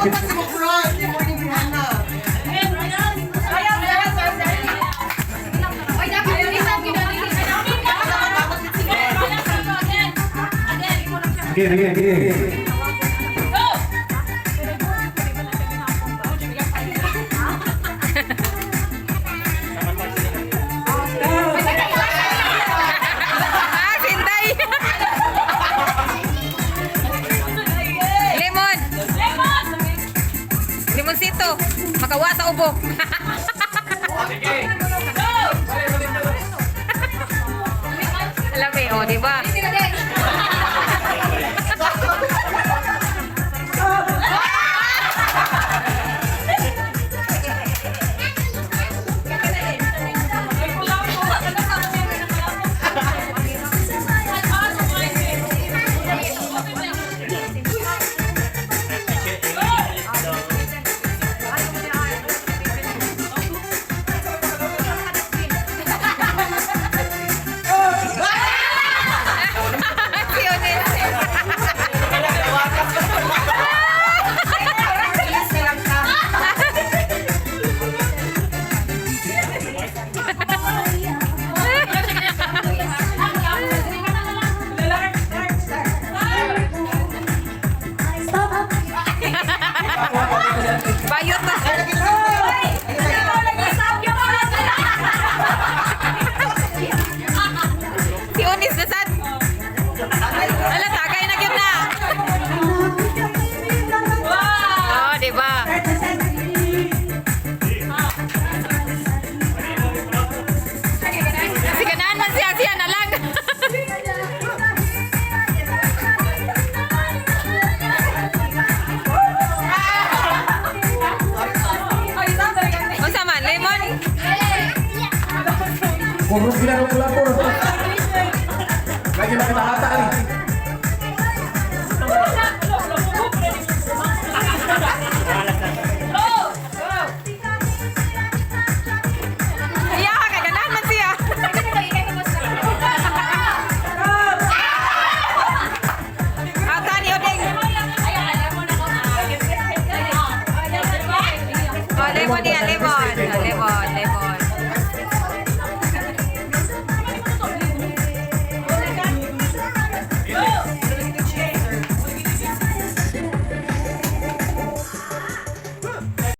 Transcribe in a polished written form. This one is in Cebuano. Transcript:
Dapat mo front. Di mo ni Hana. Again, again, again. Ah, sinday! Lemon! Limonsito! Makawa sa ubo. Alam eh, oh, di ba? Si Ones. Bayot na. Si Onis na sad. Ala, tagay na gyud na. Oh, di ba? Si ganahan man siya, siya na lang. Unsa man, lemon? Kurong sila ng kulapor. Lagi makita-hata ka ni.